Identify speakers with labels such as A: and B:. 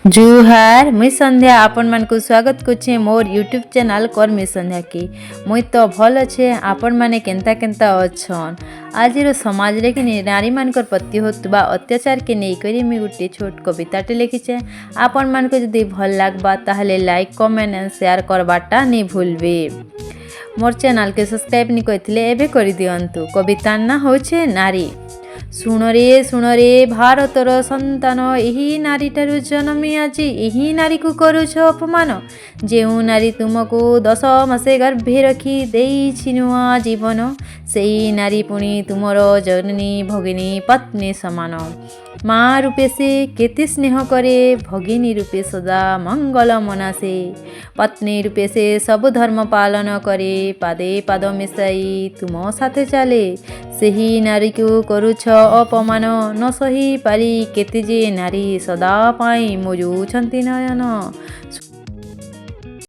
A: ଜୁହାର, ମୁଇଁ ସନ୍ଧ୍ୟା ଆପଣମାନଙ୍କୁ ସ୍ୱାଗତ କରୁଛେ ମୋର ୟୁଟ୍ୟୁବ୍ ଚ୍ୟାନେଲ୍ କର୍ମୀ ସନ୍ଧ୍ୟାକେ। ମୁଇଁ ତ ଭଲ୍ ଅଛେ, ଆପଣମାନେ କେନ୍ତା କେନ୍ତା ଅଛନ୍? ଆଜିର ସମାଜରେ କି ନାରୀମାନଙ୍କର ପ୍ରତି ହେଉଥିବା ଅତ୍ୟାଚାରକେ ନେଇକରି ମୁଇଁ ଗୋଟେ ଛୋଟ କବିତାଟେ ଲେଖିଛେ। ଆପଣମାନଙ୍କୁ ଯଦି ଭଲ୍ ଲାଗ୍ବା, ତାହେଲେ ଲାଇକ୍, କମେଣ୍ଟ ଆଣ୍ଡ ସେୟାର କରବାଟା ନି ଭୁଲବେ। ମୋର୍ ଚ୍ୟାନେଲ୍କେ ସବସ୍କ୍ରାଇବ୍ ନି କରିଥିଲେ ଏବେ କରିଦିଅନ୍ତୁ। କବିତାର ନାଁ ହଉଛେ ନାରୀ। ଶୁଣରେ ଶୁଣରେ ଭାରତର ସନ୍ତାନ, ଏହି ନାରୀଠାରୁ ଜନମି ଆଜି ଏହି ନାରୀକୁ କରୁଛ ଅପମାନ। ଯେଉଁ ନାରୀ ତୁମକୁ 10 ମାସେ ଗର୍ଭେ ରଖି ଦେଇଛି ନୂଆ ଜୀବନ, ସେଇ ନାରୀ ପୁଣି ତୁମର ଜନନୀ, ଭଗିନୀ, ପତ୍ନୀ ସମାନ। ମା ରୂପେ ସେ କେତେ ସ୍ନେହ କରେ, ଭଗିନୀ ରୂପେ ସଦା ମଙ୍ଗଳ ମନାସେ, ପତ୍ନୀ ରୂପେ ସେ ସବୁ ଧର୍ମ ପାଳନ କରେ, ପାଦେ ପାଦ ମିଶାଇ ତୁମ ସାଥେ ଚାଲେ। ସେହି ନାରୀକୁ କରୁଛ ଅପମାନ, ନ ସହି ପାରି କେତେ ଯେ ନାରୀ ସଦା ପାଇଁ ବୁଜୁଛନ୍ତି ନୟନ।